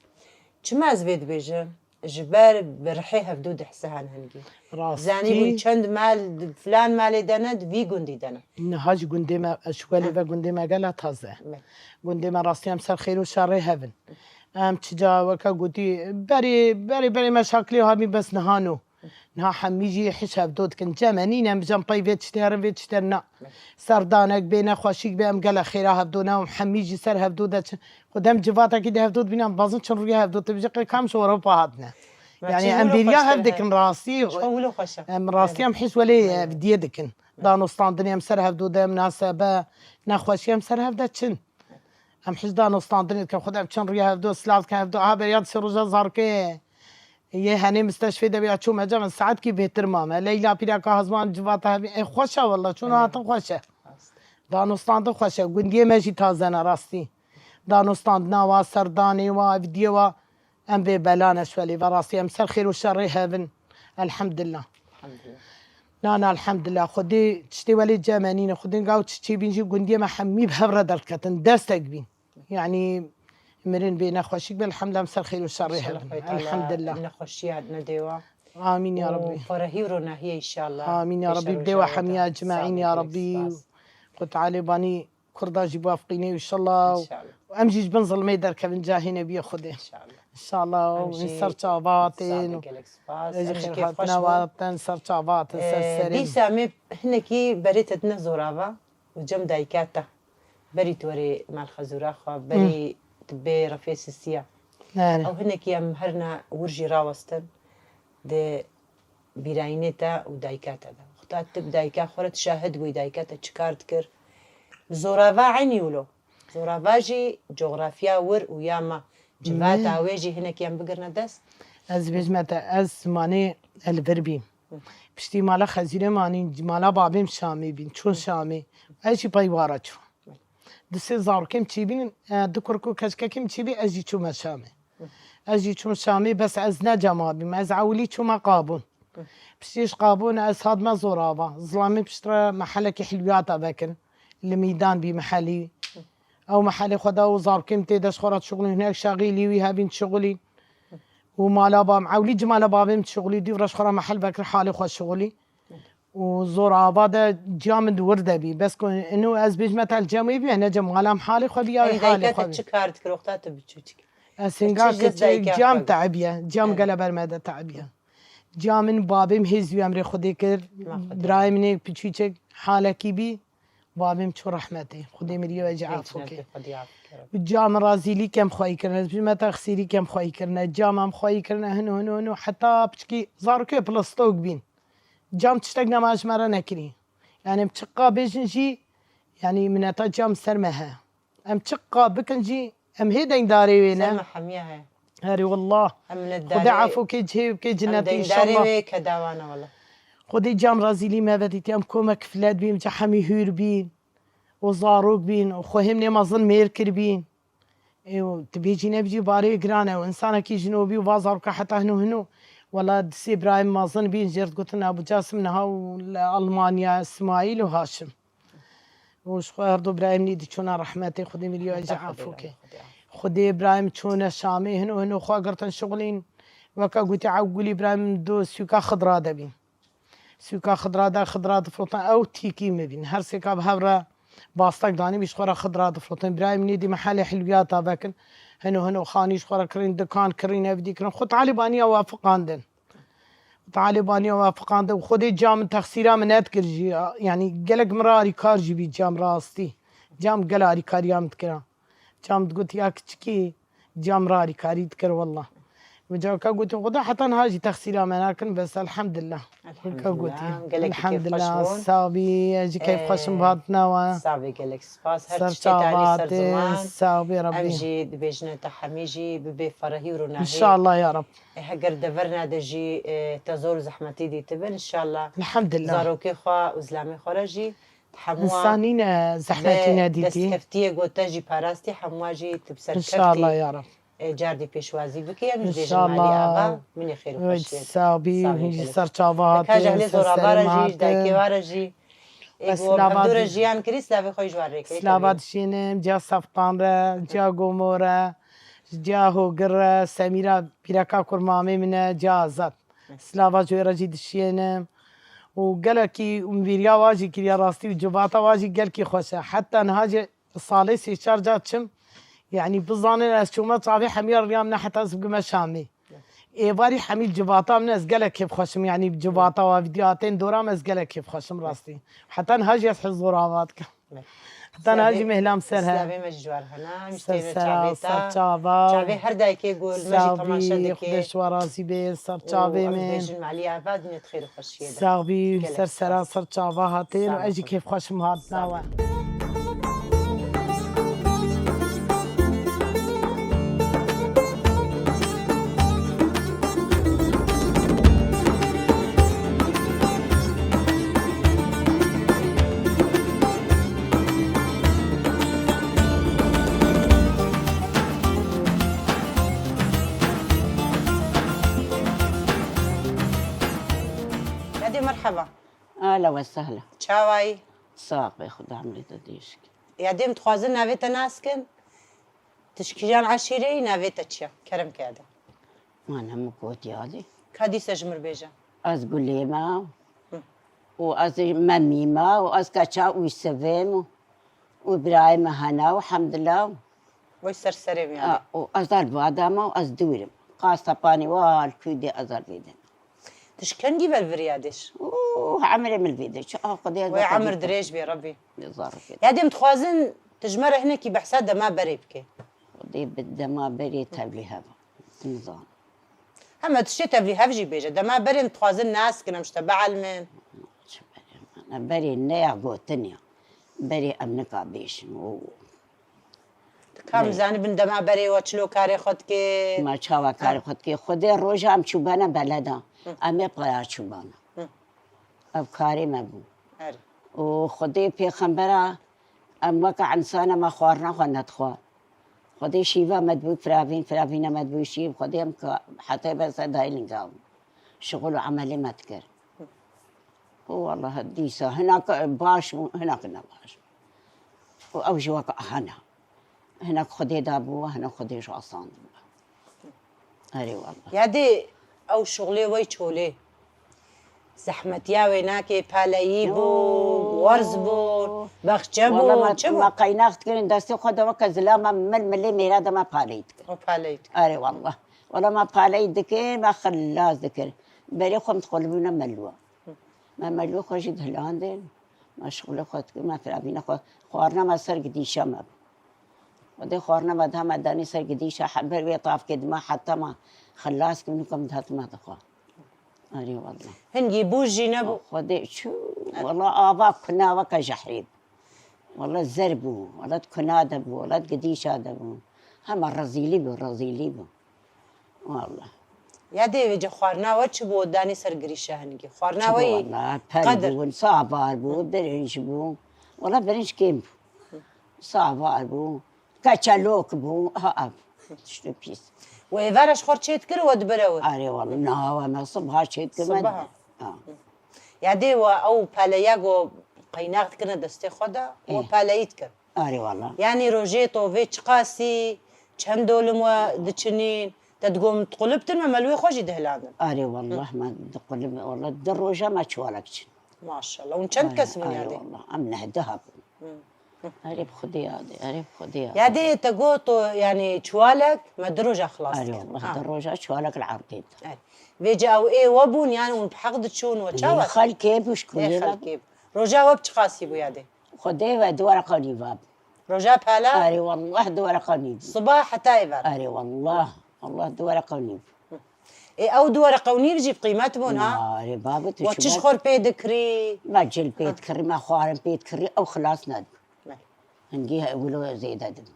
Çima ez vê dibêjim? Ji ber bi rihê hevdû dihsihan hingî. Rastî. Zanîbûn çend mal, filan malê de ne, di vî gundî de ne. Niha jî gundê me, ji welê ve gundê me gela taze. Me. Gundê me rastî em ser xêr û şerê hev in. Em çi ca weke gotî, berê, berê, berê me şaklê habî bes niha no. Niha hemî jî hiş hevdo dikin. Cem e nîne em bijan pey vê tiştê herin, vê tiştê herin na. Serdanek bê, nexweşîk bê, em gele xêra hevdo ne, em hemî jî ser hevdo de çin. Xwedê em civatekî de hevdo dibîne, em bazin çin rûyê hevdo, tu bijî qey kam ji Ewropa hatine. Yanî em bêriya hev dikin rastî. Em rastî em hiş welê hevdiyê dikin. Danostandinê em ser hevdo de, em nasebe, nexweşî em ser hev de çin. Em hiş danostandinê dikin, Xwedê em çin rûyê hevdo, silav dikin hevdo. Aha beriya di sê roja zarokê. Yê henê misteşfê de bî ya çû me cem, saetkî bêhtir mame. Leyla pîreka hezman civata hevî. Ê xweş e wela, çûna hatin xweş e. Danûstandin xweş e. Gundiyê me jî taze ne rastî. Danûstandina wa, serdanê wa, evdiyê wa. Em bê bela ne şwelê ve rastî. Em ser xêr û şerê hev in. Elhemdillah. Na, na, elhemdillah. Xwedê tiştê welê cem e nîne. Xwedê gaw çi çêbîn jî gundiyê me hemî bi hev re derketin. Destek bîn. Yanî mirin bê nexweşik be, elhemdulillah, em ser xêr û şerê hebin. Elhemdulillah. Nexweşiya nedê we. Amîn ya Rabbî. Parehî û ronahiyê înşallah. Amîn ya Rabbî. Bi dê we hemiya ecmaîn ya Rabbî. Xwe Tealê banî Kurda jî biafqîne înşallah. Û em jî ji bin zilmê derkevin cahê nebiyê Xwedê. Înşallah. Înşallah. Em jî ser çavatên. Gelek spas. Ez jî xêrhatina watan ser çavatên, ser serê. Dîsa me hinekî berê te dine zorava. Û cem dayika te. Berî tu werê malxezûra xwe, berî tu bê refê sisiya. Ew hinekî em herna wir jî rawestin di bîrayînê te û dayika te de. Wexta tu bi dayika xwe re tu şahid bûyî dayika te çi kar dikir. Zorava eynî wilo. Zorava jî coxrafya wir û ya me. Civata wê jî hinekî em bigirine dest. Ez dibêjime te, ez zimanê li vir bîm. Piştî mala xezîrê me anîn, mala babê min Şamê bîn, çûn Şamê. Ez jî pey wa re çûm. Du sê zarokê min çêbînin, e, du kurik û keçikekê min çêbî, ez jî çûme Şamê. Ez jî çûm Şamê, bes ez ne cema bîm. Ez ewilî çûme Qabûn. Piştî ji Qabûn ez hatime Zorava. Zilamê piştre mehelekî hilwiyata vekirin. Li Mîdan bî mehelî. Ew mehelê xwe da û zarokê min tê de ji xwe re dişuxulîn, hinek şaxîlî wî hevîn dişuxulîn. Û mala bam, ewlî cimala bavê min dişuxulî, dîv re ji xwe re mehel vekir halê xwe şuxulî. û zor ava de ciya min di wir de bî. Bes ku inu ez bêjime te li cem wê bî, ne cem, hala em halê xwe bî ya wê Ey, halê dayika xwe te bî. Çi kar dikir wexta tu biçûçik? Ez Çi hinga ji dest dayika keçik ciya min Evet. teebiye. Ciya min Evet. gele ber me de teebiye. Ciya min babê min hêz wî emrê Xwedê kir. Ma Xwedê. Birayê min ê piçûçik halekî bî. Babê min çû rehmetê. Xwedê mirî we ji Ey, efû cennet kê. Xwedê afû kir. Û ciya min razîlî kem xweyî kirine. Ez bêjime te xisîrî kem xweyî kirine. Ciya min em xweyî kirine hino hino hino. Heta piçkî zarokê plastok bîn. Cam tiştek nema ji me re nekirî. Yani em çiqa bêjin jî, yani mineta cam ser me he. Em çiqa bikin jî, em hê dengdarê wê ne. Ser me hemiya he. Herî wallah. Em minetdarê Xwedê efû kê cihê bikê Em cinnetê dengdarê inşallah. wê kedawana wala. Xwedê cam razîlî me vedîtî, em komek filet bîn, ca hemî hûr bîn. Û zarok bîn, û xwe hêm nê mezin mêr kiribîn. Ê, û tu bêjî nebijî barê giran e. Û insanekî jino bî û va zaroka heta hino hino. Wela di sê birayê min mezin bîn, jê re digotin Ebû Casim niha û li Almanya, Smaîl û Haşim. Û ji xwe her du birayê min ê diçûna rehmetê, Xwedê mirî wê ji Xwedê efû ke. Xwedê. Xwedê birayê min çûne Şamê, hino hino xwe girtin şixulîn. Weke gotî Ewgulî birayê min du sûka Xidra de bîn. Sûka Xidra de Xidra difirotin, ew tîkî min bîn. Her sêka bi hev re bastek danî bî, ji xwe re Xidra difirotin. Birayê min êdî mehelê hilwiyata vekin. Hino hino xanî ji xwe re kirîn, dikan kirîn, ev dî kirin. Xwe talîbaniya we fiqandin. Talîbaniya we fiqandin. Xwedê ca min texsîra min nedikir jî. Yanî gelek min re arîkar jî bî cam rastî. Cam gel arîkariya min dikira. Cam digot ya kiçikî, cam re arîkarî dikir wallah. Min cawka gotin, Xuda heta niha jî texsîra me nakin, bes elhamdillah. Weka gotin. Elhamdillah, gelekî kêfxweş Elhamdillah, bûn. Sağ bî, ez jî keyfxweşim Ee, bi hatina we. Sağ bî, gelek spas. Her Ser tiştê te alî ser çavatê, ziman. Sağ bî Em Rabbî. jî dibêjine te hemî jî bibê ferehî û ronahî. İnşallah ya Rab. E, heger deverna de jî, e, te zor û zehmetî dîtibin, inşallah. Elhamdillah. Zarokê xwe û zilamê xwe re jî Hemû Însan nîne zehmetî bi nedîtî. Destkeftiyê ku te jî parastî, hemû jî tu bi ser keftî, İnşallah ya Rab. e, cardî pêşwazî bikî. Em jî bêjin malî ava, minê xêr û xweşiyê. Sağ bî, Sağ bî, hûn jî gelek. Ser çava hatin, Deka ji ehlê ser serê zoravan re jî, ji dayikê wa re jî. Ê ku hevdû re jiyan kirî, silavê xwe ji wan rê kirî. Silava dişînim, ciya Seftan re, ciya Gomo re, ciya Hogir re, Semîra pîreka kurmamê min e, ciya Azad. Silava ji wê re jî dişiyênim. Û gelekî û vîriya wa jî kiriye rastî û civata wa jî gelkî xweş e. Heta niha jî salê sê çar ca çim, yanî bizanin ez çûme çavê hemiya riya min e heta ez bigime Şamê. Êvarî hemî civata min ez gelek kêfxweş im, yanî civata wa vîdyoya tên dora min ez gelek kêfxweş im rastî. Heta niha jî ez hizor ava dikim. Heta niha jî mehlam ser he. Silavê me ji cwar hena, em ji Ser têne sera, çavê ser te. Çava. Çavê her dayikê ku li me jî Sağ temaşe bî, dike. Xwedê ji we razî bê, ser Û çavê em me. Dibêjin Malî Ava di nêt xêr û xweşiyê de. Sağ bî, Gelek ser spas. sera, ser çava hatê. Sağ û ez jî bî. Kêfxweş im hatina we. Yadê merheba. Ahla we sehla. Çawayî? Sax be, Xuda emrê te dirêj ke. Yadê em dixwazin navê te nas kin? Tu ji kîjan eşîrê yî, navê te çi ye? Kerem ke yadê. Man hemû gotiya dî. Ka dîsa ji mir bêje. Ez Gulê me Hı. û ez Memî me û ez keça Ûsivê me û birayê me hene û hemdila. Wey ser serê me A, yanî. û ez li vada me û ez dûr im. Qastepanî wa li kû dê ez li vê de. Tu ji kengî ve li vir yadê? Û emrê min li vê de. Çi a Xwedê ez Wey dê emir dî. Dirêj bê Rebî. Zarokê. Yadê em dixwazin tu ji me re hinekî behsa dema berê bike. Xwedê bi dema berê tevlî heva. Nizanim. Hema tiştê tevlî hev jî bêje. Dema berê em dixwazin nas kin, em ji te bielmin. Çi berê me? Berê ne ya gotin ya. Berê em nika bêjin. Oo. Kam Ne? Zanibin dema berê we çilo karê xwe dikê? Ma çawa karê xwe dikê? Xwedê roja em çûbana beleda. Hı. Em ê paya çûbana. Hı. Ev karê me bû. Erê. Û Xwedê pêxembera em weke insana me xwarina xwe nedixwe. Xwedê şîva me dibû firavîn, firavîna me dibû şîv. Xwedê em ke hetê be sedayê linga bû. Şixul û emelê me dikir. Û wallahî dîsa hinak baş bû, hinak ne baş bû. Û ew ji weke hene. Hinek Xwedê dabû, hinek Xwedê ji asandin. Erê wallahî. Yadê ew şuxlê wey çolê. Zehmetiya wê nakê, paleyî bû, werz bû, baxçe bû, çi bû? Me qeynax dikirin destê xwe de weke zilama mil milê mêra de me paleyî dikir. O paleyî dikir. Erê wallah. Wala me paleyî dikir, me xilas dikir. Berê xwe em dixwelibûne melûwa. Me melû xwe jî dihilandin. Me şixulê xwe dikir, me firavîna xwe. Xwarina me ser gidîşa me bû. Xwedê xwarina me da me danî ser gidîşa he-, ber wê tavkê dima heta me xilas kir, nûka min dihat me dixwa. Erê wallah. Hingî bû jî nebû. Xwedê çû, wallah ava kuna weke jehrê bû. Wallah zer bû, wallah di kuna de bû, wallah di gidîşa de bû. Hema rezîlî bû, rezîlî bû. Wallah. Ya dê vêce xwarina we çi bû, danî ser girîşa hingî? Xwarina we yî qedir. Wallah, pel bûn, savar bû, birinc bû. Wallah birinc kêm bû. Savar bû. Keçelok bû, ha, ev. Tiştê pîs. We êvara ji xwe çê dikir, we dibire wir? Erê, wala, niha we me sibha çê dikir, me Sibaha. Ha. Ya dê we ew peleya ku qeynax dikirine destê xwe de, we Eh. peleyî dikir. Erê, wala. Yanî rojê tovê çiqasî, çend dolim we diçinîn, te digot min diqulibtin, me melûyê xwe jî dihilandin. Erê, wallah, me diqulib, wallah, di roja me çuwalek çin. Maşallah. Hûn çend kes bûn ya dê? Erê, wallah, em nehdeh bûn. Erê bi Xwedê ya dê, erê bi Xwedê ya dê. Ya dê te got, yanî çuwalek me du roja xilas dikir. Erê wallah, du roja çuwalek li erdê de. Erê. Vêce ew ê we bûn, yanî hûn bi heq diçûn we çawa? Ê xelkê bû, ji kuyê ve. Ê xelkê bû. Roja we bi çiqasî bû ya dê? Xwedê we du wereqa nîva bû. Roja pala? Erê wallah du wereqa nîv bû. Siba heta êvar? Erê wallah, wallah du wereqa nîv bû. Ê, ew du wereqa û nîv jî bi qîmet bûn, ha? Na, erê baba, tu We çi çi xor pê dikirî? Me cil pê dikirî, me xwarin pê dikirî, ew xilas nedibû. Belê. Hingî he-, wilo zêde dibû.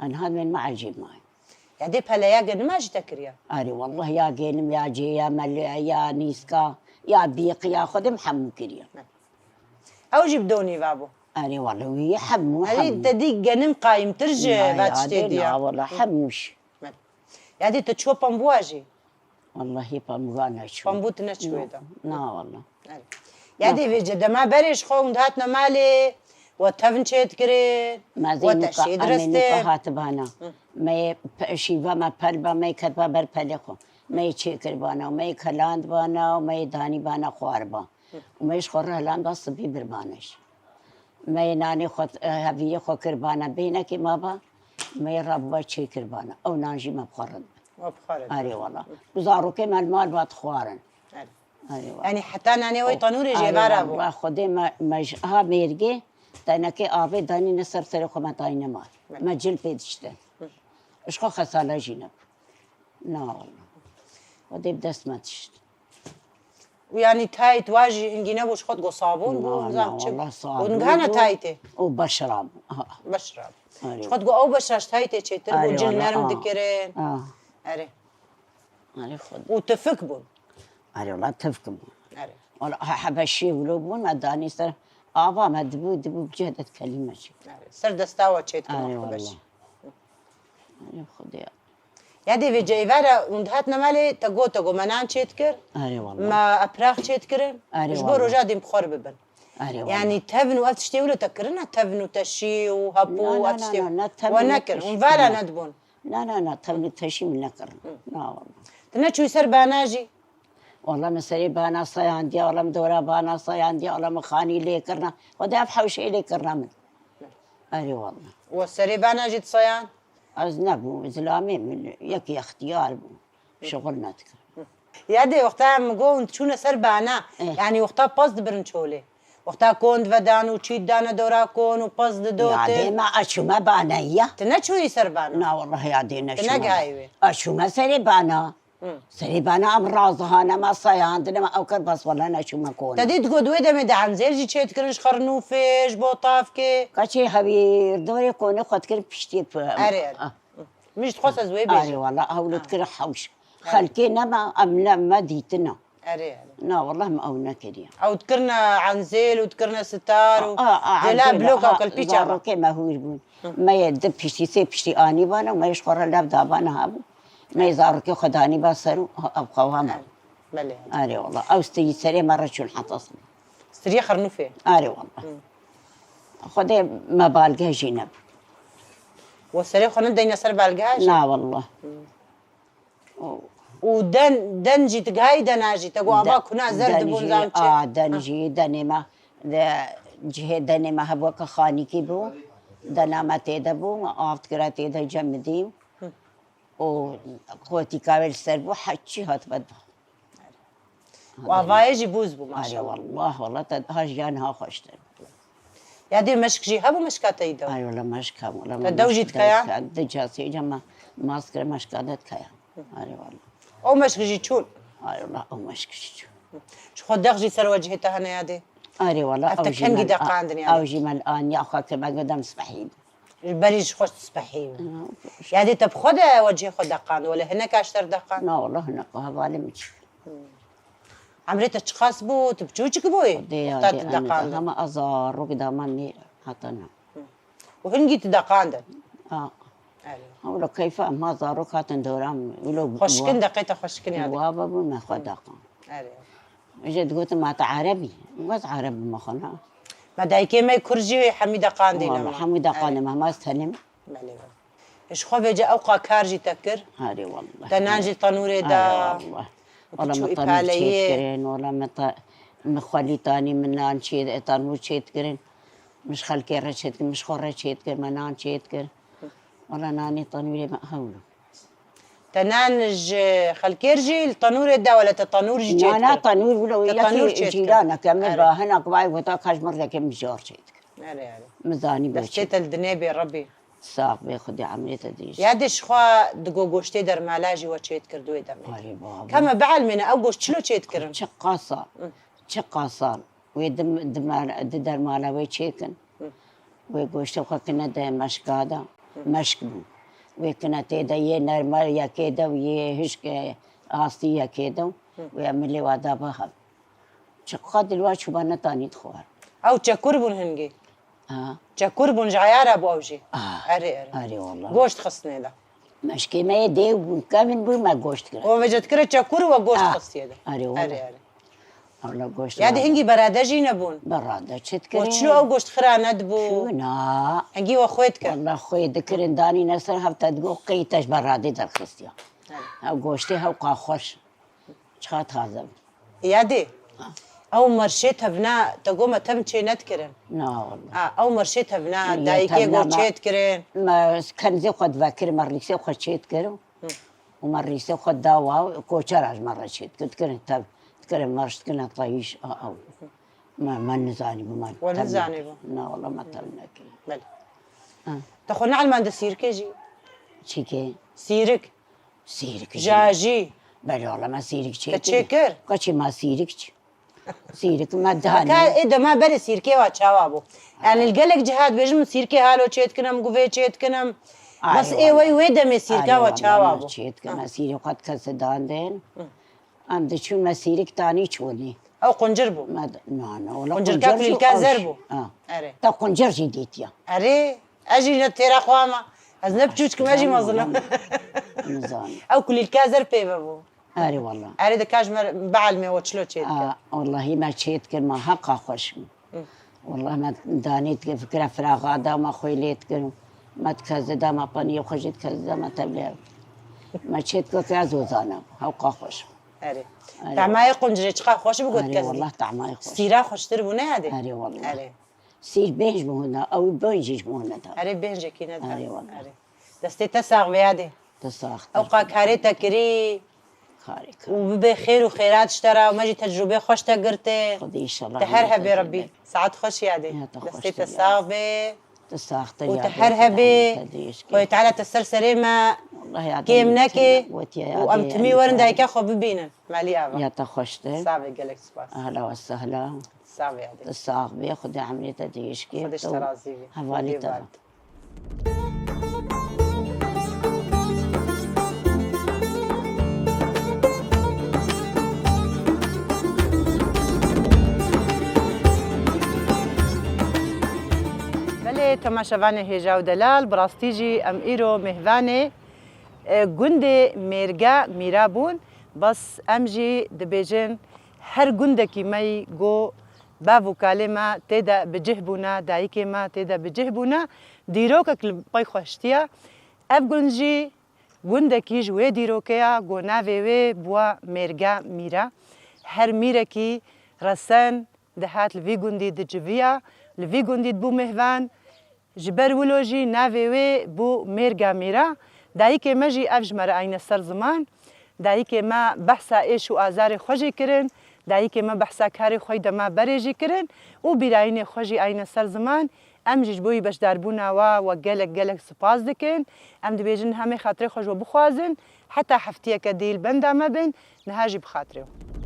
Enha min me ecêb mayî. Ya dê peleya genima jî te kiriya? Erê, wallah ya genim, ya cê, ya mele, ya nîska, ya bîq, ya xwedê min hemû kiriya. Belê. Ew jî bi do nîva bû? Erê, wallah wî hemû, Erê, hemû. Te dî genim qayîmtir ji Na, va ya tiştê dê, diya. Na, wallah hemû jî. Belê. Ya dê tu çû pembûa jî? Wallahî pembûa neçû. Pembû tu neçû wê de? Na, wallah. Erê. Ya dê vêce dema berê ji xwe hûn dihatine malê, we tevn çêdikirin, we teşî diristê. Me zê nûka hatibana. Hı. Me yê pe-, şîva me pel ba, me yê ketba ber pelê xwe. Me yê çêkiribana, me yê kelandibana, me yê danîbana xwariba. Hı. Û me yê ji xwe re hilan ba sibî birbane jî. Me yê nanê xwe, e, heviyê xwe kir bana bênekê ma ba, me yê rabûba çê kir bana. Ew nan jî me bi xwe re dibin. We bi xwe re dibin. Erê wala. Û zarokê me li mal ba dixwarin. Erê. Erê wala. Yanî heta nanê wê tenûrê jî êvara bû. Erê wala. Xwedê me, me ji ha mêrgê tenekê avê danîne ser serê xwe me dayîne mal. Belê. Me cil pê diştin. Hı. Ji xwe xesale jî nebû. Na wala. Xwedê bi dest me dişt. Û yanî tayt wa jî hingî nebû, ji xwe digot sabûn bû, Na, nizam na, çi bû. Wala sabûn Û nigihane bû taytê. Û beşra bû. Ha. Beşra bû. Erê. Ji xwe digot ew beşra ji taytê çêtir bû, Erê cil wala, nerm a. dikirin. A. Erê. Erê Xwedê. Û tifik bûn. Erê wala tifik bûn. Erê. Wala he-, hebeşiyê wilo bûn, me danî ser ava me dibû, dibû bi cih de dikelî me çê. Erê. Ser desta we çêdikin Erê hebeş. wala. Erê Xwedê ya. Ya dê vê ceyvara hûn dihatine malê, te got, te got me nan çêdikir. Erê wala. Me epraq çêdikirin. Erê Ji bo wala. roja din bi xwe re bibin. Erê wala. Yanî tevn û ev tiştê wilo te kirine, tevn û teşî û hepû Na, û na, ev na, tiştê na, ne tevn we û nekirin. teşî Hûn vala ne. nedibûn. Na, na, na, tevn û teşî min nekirin. Hı. Na wala. Tu neçûyî ser bana jî? Wala min serê bana sayandiya, wala min dora bana sayandiya, wala min xanî lê kirina. Xwedê ev hewşeyê lê kirina min. Erê wala. We serê bana jî disayan? Ez nebûm, zilamê min, yekî extiyar bû. Şixul nedikir. Ya dê wexta min got hûn çûne ser bana, Eh. yanî wexta pez dibirin çolê. Wexta kon divedan û çî didane dora kon û pez didotin. Ya dê me, ez çûme baneyî ya. Tu neçûyî ser bana? Na, wallahî ya dê neçûme. Tu negihayî wê? Ez çûme serê bana. Hı. Serê bana em razihane me, sayandine me, ew ker bes wala neçûme kona. Te dî digot wê demê de Enzel jî çêdikirin ji Xernûfê, ji bo Tavkê. Kaçê hewîr dorê konê xwe dikirin piştî. Erê, erê. Ah. Min ji dixwest ez wê bêjim. Erê wala, ew li dikir hewş. Erê. Xelkê nema, em ne, me dîtina. Erê, erê. Na, wala me ew nekiriye. Ew dikirine Enzel û dikirine sitar û A, a, a, cela Enzel, bloka ha, û kelpîça me. Zarokê me hûr bûn. Hı. Me yê di piştî, sê piştî anî bana û me yê ji xwe re lev dabana hebû. Me yê zarokê xwe danî ba ser û ha, ev xewa me. Erê. Belê. Erê wala. Ew steyî serê me re çûn heta sibê. Siriyê Xernûfê. Erê wala. Hı. Xwedê me balgeh jî nebû. We serê xwe nedeyne ser balgeha jî? Na wala. Hı. O, Û den, den jî digihayî dena jî, te got ava kuna zer dibûn zam çi? A, den jî, denê me, de, cihê denê me hebû weke xanîkî bû. Dena me tê de bû, me av dikira tê de cem dî. Û qotîka wê li ser bû, heçî hat vedba. Û avayê jî bûz bû, maşallah. Arê wallah, wallah, te ha jiyan ha xweştir. Ya dê meşk jî hebû, meşka te yî dew? Ay wallah, meşk hebû, wallah. Te dew jî dikaya? Di casê cema maskre meşka de dikaya. Arê wallah. O meşk jî çûn? Arê wallah, o meşk jî çûn. Ji xwe dex jî ser wecihê te hene ya dê? Arê wallah, ev te kengî deqandin yani? Ew jî me li aniya xwe kir, me got dem spehî. Ji berî ji xwe spehî. Ya dê te bi xwe de wecihê xwe deqand, wele hineka ji te re deqand? Na wallah, hineka hevalê min çi. Emrê te çiqas bû, tu biçûçik bûyî? Dê ya, wexta dê, tu deqandin. Hema ez zarok dama nê hatana. Û hingî tu deqandin? A. Erê. Hewlo keyfa em ha zarok hatin dora min. Wilo xweşkin, deqê te xweşkin ya dê. Wa bû me xwe deqan. Erê. Ji digotin ma te Erebî. Bes Ereb bû me xwe na. Me dayikê me kur jî hemî deqandî. Wala hemî deqandî me, hema ez tenim. Belê, belê. Ji xwe vêce ewqa kar jî te kir. Arê wallah. Te nan jî tenûrê da. Arê wallah. Wala me tenûr çêt kirin, wala me te, me xwelî tanî, me nan çêt, tenûr çêt kirin. Me ji xelkê re çêt kir, me ji xwe re çêt kir, me nan çêt kir. Wala nanê tenûrê me hewlo. Te nan ji xelkê re jî li tenûrê da, wala te tenûr jî çêt kir? Na, na, tenûr wilo, te tenûr çêt kir. Cîraneke min ba hinak vay gota ka ji min reke mijar çêt kir. Erê, erê. Min zanî bê çi. Destê te li dinê bê Rebî. Sax bê, Xwedê emrê te dirêj. Ya dê ji xwe digo goştê dermala jî we çêt kir di wê demê. Arê baba. Ka me bielmêne, ew goşt çilo çêt kirin? Çi qasa, çi qasa. Wê di, di mer-, di dermala wê çêkin. Wê goştê xwe kine de meşka de. Meşk bû. Wê kine tê de yê nerma yekê de û yê hişke astî yekê de. Wê em milê wa da bihev. Çiqa dilwa çûba netanî dixwar. Ew çekur bûn hingî. Ha. Çekur bûn, ji eyara bû ew jî. Ah. Erê, erê. Erê wallah. Goşt xistnê de. Meşkê me yê dêw bûn, kevin bûn, me goşt kirin. O vêce dikire çekur û we goşt xistiye de. Erê wallah. Erê, erê. Wala goşt. Ya dê hingî berade jî nebûn. Berade çi dikirin? O çilo ew goşt xira nedibû. Çû na. Hingî we xwê dikir. Wallah xwê dikirin, danîne ser hev te digo qey te ji beradê derxistiya. Erê. Ew goştê hewqa xweş. Çiqa taze bû. Ya dê. Ha. Ew merşê tevna, te got me tevn çê nedikirin. Na wallah. Ha, ew merşê tevna, dayikê got çê dikirin. Me kenzê xwe divekirin, me rîsê xwe çê dikirin. Û me rîsê xwe dawa, koçera ji me re çê dikirin. Dikirin tev, dikirin merş, dikirin tayîş, a, ew. Me, me nizanî bû, me. We nizanî bû. Na wallah, me tev nekir. Belê. Ha. Te xwe neelmande sîrkê jî? Çîkê? Sîrik. Sîrik jî. Jajî. Belê wala me sîrik çê kir. Te çê kir? Kaçî ma sîrik çi? Sîrik me danî. Ka ê dema berê sîrkê wa çawa bû? Yani li gelek ciha dibêjin min sîrkê halo çê dikin, em guvê çê dikin, em. Bes ê wey wê demê sîrka wa çawa bû? Çê dikin, me sîrê xwe dikese dandin. Em diçûn me sîrik tanî çolî. Ew quncir bû. Me d-, na, na, wala quncirka kulîlka zer bû. Ha. Erê. Te quncir jî dîtiya. Erê, ez jî ne têra xwe ama. Ez ne piçûçkim, ez jî mezin im. Nizanim. Ew kulîlka zer pê ve bû. Erê wala. Erê de ka ji me bielmê we çilo çê dike. A, wallahî me çê dikir, me heqa xweş bû. Wallah me danê dikir, fikira firaxa da me xwê lê dikir. Me dikeze da me paniyê xwe jî dikeze da me tevlê. Me çê dikir ke ez ozana bû. Heqa xweş bû. Erê. Erê. Tamayê quncirê çiqa xweş bû got. Erê, kes wallah tamayê xweş. Sîra xweştir bû ne yadê? Erê, wallah. Erê. Sîr bênj bû hûna, ew bênj jî ji hûna da. Erê, bênjekî ne da. Erê, wallah. Erê. Destê te sax be yadê. Te sax. Ew qa karê te kirî. Karê kar. Û bibe xêr û xêrat ji te re, û me jî tecrûbê xweş te girtê. Xwedê înşallah. Te her hebê Rebî. Saet xweş yadê. Ya te xweş. Destê te sax be. Tu sax te. Û tu her hebî. Xwedê Teala te ser serê me kêm neke û em timî werin dayika xwe bibînin. Malî ava. Ya te xweş te. Sax be, gelek spas. Ahla ve sehla. Sax be yadê. Tu sax be, Xwedê emrê te dirêj ke. Xwedê ji te razî be. Hevalî te. Belê, temaşevanê hêja û delal, bi rastî jî em îro mêhvanê, e, gundê Mêrge Mîra bûn. Bes em jî dibêjin, her gundekî me yî go bev û kalê me tê de bi cih bûne, dayikê me tê de bi cih bûne, dîrokek li pey xwe hiştiye. Ev gund jî Gundekî ji wê dîrokeya ku navê wê bûa Mêrga Mîra. Her mîrekî resen dihat li vî gundî diciviya, li vî gundî dibû mêhvan. Ji ber wilo jî navê wê bû Mêrga Mîra. Dayikê me jî ev ji me re ayne ser ziman. Dayikê me behsa êş û azarê xwe jî kirin. Dayikê me behsa karê xwe yî dema berê jî kirin û bîrayînê xwe jî ayne ser ziman. Em jî ji bo wî beşdarbûna we, we gelek, gelek spas dikin. Em dibêjin, niha em ê xatirê xwe ji we bixwazin. Heta heftiyeke dî li benda me bin, niha jî bi xatirê we.